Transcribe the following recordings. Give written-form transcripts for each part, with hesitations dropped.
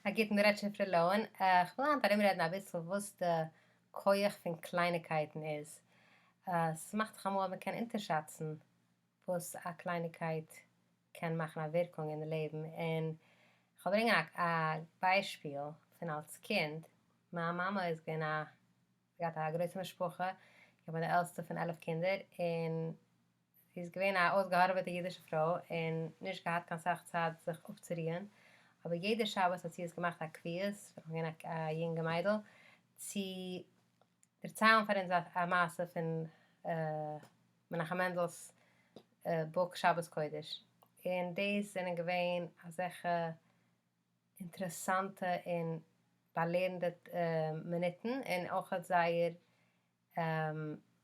א גוטן, דא רעדט שפרה לאהן. איך וויל היינט ארומרעדן אביסל וואס די כח פון קלייניקייטן איז. ס'מאכט זיך אמאל אז מ'קען אונטערשאצן וואס א קלייניקייט קען מאכן א ווירקונג אין די לעבן, און כ'וועל ברענגען א ביישפיל פון אלס קינד. מיין מאמע איז געווען א, געהאט א גרויסע משפחה, איך בין די עלטסטע פון 11 קינדער, און זי איז געווען א אויסגעהארעוועטע אידישע פרוי און נישט געהאט קיין סאך צייט זיך אפצורוען, אבער יעדע שבת האט זי עס געמאכט א קביעות, ווען איך בין געווען א יונגע מיידל, צו דערציילן פאר אונז א מעשה פון מנחם מענדל'ס בוק שבת קודש, און דאס זענען געווען אזעלכע אינטערעסאנטע און באלערנדע מינוטן, און אויך האט זייער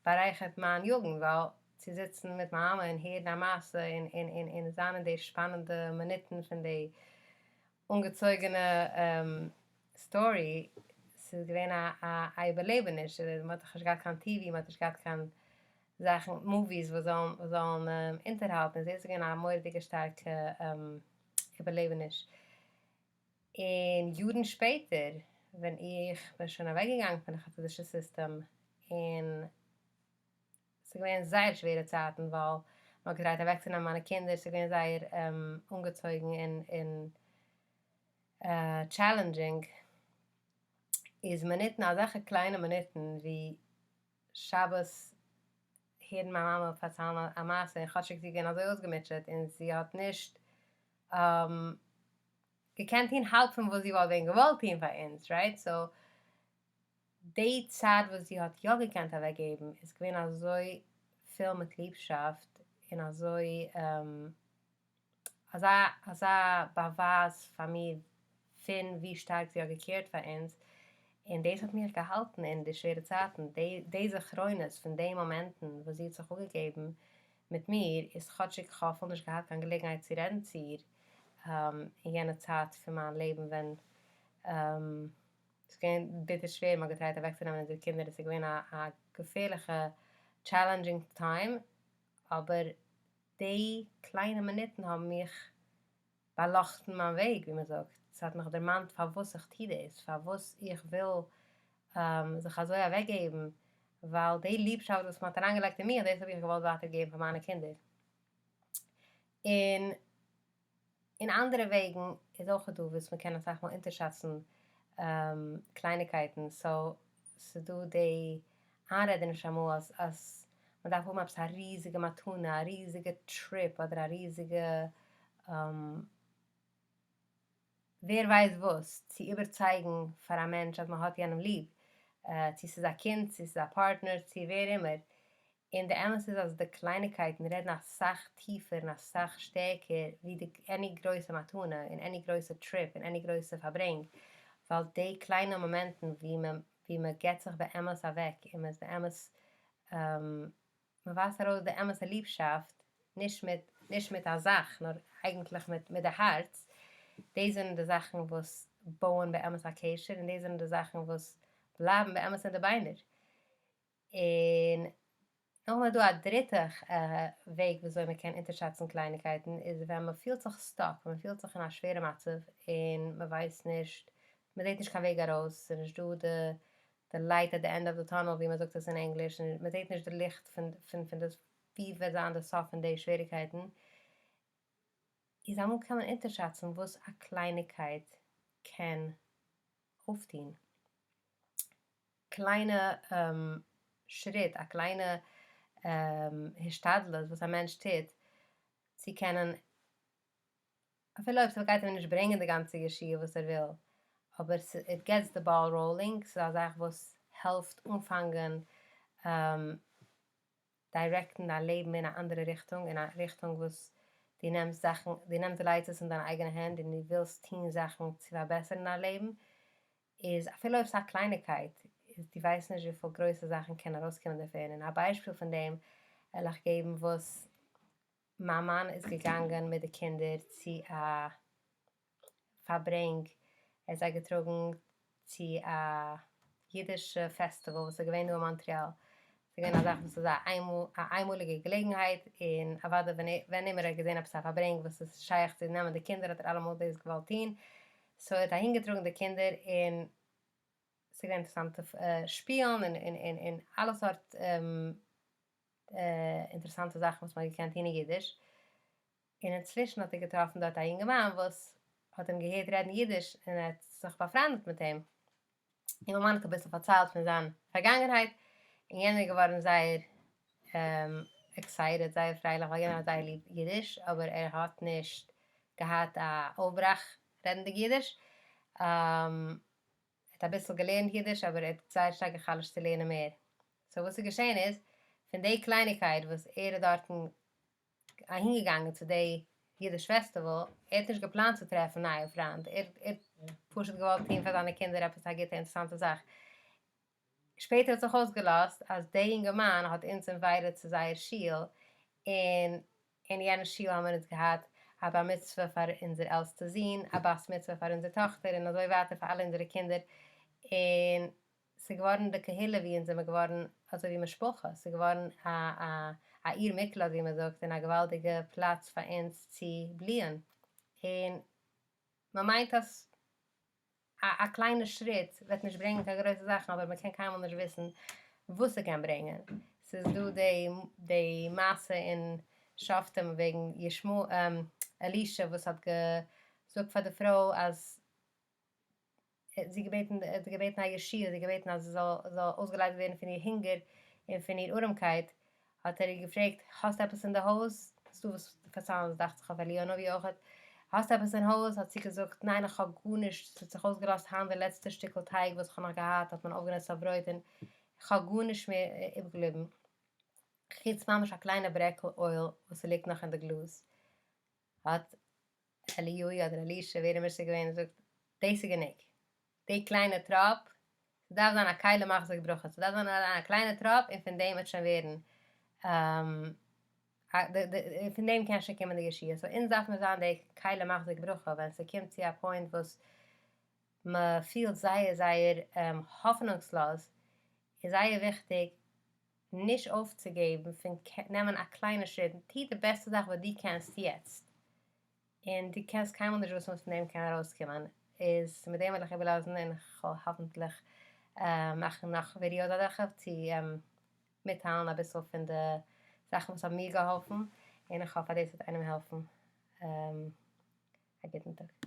בארייכערט מיין יוגנט, ווייל צו זיצן מיט מיין מאמע און הערן א מעשה און און און און זיין אין די שפאנענדע מינוטן פון די אנגעצויגענע story, ס'איז געווען א א איבערלעבעניש, מען האט דאך נישט געהאט קיין TV, מען האט נישט געהאט קיין זאכן, movies וואס זאלן וואס זאלן אונטערהאלטן, איז דאס געווען א מורא'דיגע שטארקע איבערלעבעניש. און יארן שפעטער ווען איך בין שוין אוועקגעגאנגען פון די חסידישע סיסטעם, און ס'איז געווען זייער שווערע צייטן ווייל מ'האט געטרייט אוועקצונעמען מיינע קינדער, ס'איז געווען זייער אנגעצויגן און און challenging, איז מינוטן, אזעלכע קליינע מינוטן ווי שבת הערן מיין מאמע פארציילן א מעשה, און כאטשיג זי איז געווען אזוי אויסגעמוטשעט און זי האט נישט געקענט טון האלב פון וואס זי וואלט ווען געוואלט טון פאר אונז, right? So די צייט וואס זי האט יא געקענט אוועקגעבן איז געווען אזוי פול מיט ליבשאפט און אזוי אזא אזא באווייז פאר מיר פון ווי שטארק זי האט געקערט פאר אונז, און דאס האט מיך געהאלטן אין די שווערע צייטן, די די זכרונות פון די מאמענטן וואס זי האט זיך אפגעגעבן מיט מיר, איז כאטשיג כ'האב אפילו נישט געהאט קיין געלעגנהייט צו רעדן צו איר אין יענע צייט פון מיין לעבן ווען ס'איז געווען ביטער שווער, מ'האט געטרייט אוועקצונעמען אונזערע קינדער, עס איז געווען א א געפערליכע challenging time, אבער די קליינע מינוטן האבן מיך באלאכטן מיין וועג, ווי מ'זאגט, ס'האט מיך דערמאנט פארוואס איך טו דאס, פארוואס איך וויל זיך אזוי אוועקגעבן, ווייל די ליבשאפט וואס מ'האט אריינגעלייגט אין מיך, דאס האב איך געוואלט ווייטער געבן פאר מיינע קינדער. און אין אנדערע וועגן איז אויך דא וואס מ'קען אסאך מאל אונטערשאצן קלייניקייטן, so ס'דא די איינרעדעניש אמאל אז אז מ'דארף האבן עפעס א ריזיגע מתנה, א ריזיגע trip, אדער א ריזיגע ווער ווייסט וואס, צו איבערצייגן פאר א מענטש אז מ'האט יענעם ליב, צו ס'איז א קינד, צו ס'איז א פארטנער, צו ווער אימער. און די אמת איז אז די קלייניקייטן רעדן אסאך טיפער און אסאך שטערקער ווי די any גרויסע מתנה און any גרויסע trip און any גרויסע פארברענג, ווייל די קליינע מאמענטן ווי מען ווי מען געבט זיך באמת אוועק און מען איז באמת מען ווייזט ארויס די אמת'ע ליבשאפט, נישט מיט נישט מיט א זאך נאר אייגנטליך מיט מיט די הארץ, דאס זענען די זאכן וואס בויען באמת א קשר און דאס זענען די זאכן וואס בלייבן באמת אין די ביינער. און נאכדעם איז דא א דריטע וועג וויאזוי מען קען אונטערשאצן קלייניקייטן, איז ווען מען פילט זיך stuck, ווען מען פילט זיך אין א שווערע מצב און מען ווייסט נישט, מען זעט נישט קיין וועג ארויס, ס'איז נישט דא די די light at the end of the tunnel ווי מען זאגט עס אין ענגליש, מען זעט נישט די ליכט פון פון פון דאס ווי וועט זיין די סוף פון די שוועריקייטן, איז אמאל קען מען אונטערשאצן וואס א קלייניקייט קען אויפטון. קליינע שריט, א קליינע השתדלות וואס א מענטש טוט צו קענען, אפילו אויב ס'גייט אים נישט ברענגען די גאנצע ישועה וואס ער וויל, אבער it gets the ball rolling, ס'איז א זאך וואס העלפט אנפאנגען דירעקטן דיין לעבן אין א אנדערע ריכטונג, אין א ריכטונג וואס דו נעמסט זאכן, דו נעמסט די לייצעס אין דיינע אייגענע הענט און דו ווילסט טון זאכן צו פארבעסערן דיין לעבן, איז אפילו אויב ס'איז א קלייניקייט, איז דו ווייסט נישט וויפיל גרויסע זאכן קען ארויסקומען דערפון, און א ביישפיל פון דעם וועל איך געבן וואס מיין מאן איז געגאנגען מיט די קינדער צו א פארברענג, ער האט זיי געטראגן צו א אידישע פעסטיוואל וואס איז געווען דא אין מאנטריאל, ס'איז געווען א זאך וואס איז א איינמאל א איינמאליגע געלעגנהייט, און אוודאי ווען ווען אימער ער האט געזען עפעס א פארברענג וואס איז שייך צו נעמען די קינדער האט ער אלעמאל דאס געוואלט טון. So ער האט אהינגעטראגן די קינדער און ס'איז געווען אינטערעסאנטע שפילן און אלע סארט אינטערעסאנטע זאכן וואס מ'האט געקענט טון אין אידיש. און אינצווישן האט ער געטראפן דארט א יונגערמאן וואס האט אים געהערט רעדן אידיש און ער האט זיך באפריינדעט מיט אים. און מיין מאן האט אביסל פארציילט פון זיין פארגאנגענהייט, און יענער איז געווארן זייער excited, זייער פרייליך, ווייל יענער האט זייער ליב אידיש, אבער ער האט נישט געהאט א אויפבראך רעדנדיג אידיש. ער האט אביסל געלערנט אידיש, אבער ער האט זייער שטארק גע'חלש'ט צו לערנען מער. So וואס איז געשען איז, פון די קלייניגקייט וואס ער איז דארטן אהינגעגאנגען צו די אידיש festival, ער האט נישט געפלאנט צו טרעפן נייע פריינד, ער האט פשוט געוואלט טון פאר זיינע קינדער עפעס א גוטע אינטערעסאנטע זאך. שפעטער האט זיך אויסגעלאזט אז דער יונגערמאן האט אונז invited צו זייער שול, און אין יענע שול האבן מיר אונז געהאט א בר מצוה פאר אונזער עלטסטע זון, א בת מצוה פאר אונזער טאכטער, און אזוי ווייטער פאר אלע אונזערע קינדער. און ס'איז געווארן די קהילה ווי אונז זעמיר געווארן אזוי ווי משפחה, ס'איז געווארן א עיר מקלט ווי מ'זאגט, און א געוואלדיגע פלאץ פאר אונז צו בליען. און מ'מיינט אז א קליינע שריט וועט נישט ברענגען קיין גרויסע זאכן, אבער מ'קען קיינמאל נישט וויסן וואס ס'קען ברענגען. ס'איז דא די מעשה אין שופטים וועגן אלישע וואס האט געזאגט פאר די פרוי אז זי געבעטן, האט געבעטן א ישועה, זי געבעטן אז זי זאל אויסגעלייזט ווערן פון איר הונגער און פון איר ארעמקייט, האט ער איר געפרעגט, האסט עפעס אין די הויז? ס'איז דא וואס פארציילן עס דאכט זיך אויף אליהו הנביא אויכעט, האסט עפעס אין הויז? האט זי געזאגט, ניין איך האב גארנישט, ס'האט זיך אויסגעלאזט היינט די לעצטע שטיקל טייג וואס איך האב נאך געהאט האט מען אויפגענוצט אויף ברויט און איך האב גארנישט מער איבערגעבליבן, חוץ ממש א קליינע ברעקל oil וואס ס'ליגט נאך אין די גלאז. האט אליהו אדער אלישע ווער אימער ס'איז געווען זאגט, דאס איז גענוג, די קליינע טראפ, ס'דארף זיין א כלי מחזיק ברכה, ס'דארף זיין א קליינע טראפ און פון דעם וועט שוין ווערן, פון דעם קען שוין קומען די ישועה, so אונז דארף מיר זיין די כלי מחזיק ברכה ווען ס'קומט צו א point וואס מ'פילט זייער זייער האפענונגסלאז, איז זייער וויכטיג נישט אויפצוגעבן פון נעמען א קליינע שריט, טו די בעסטע זאך וואס דו קענסט יעצט, און דו קענסט קיינמאל נישט וויסן וואס פון דעם קען ארויסקומען, איז מיט דעם וועל איך איבערלאזן און כ'וועל האפנטליך מאכן נאך ווידיאוס אזעלכע צו מיטטיילן אביסל פון די זאכן וואס האבן מיר געהאלפן, און איך האף אז דאס וועט איינעם העלפן. א גוטן טאג.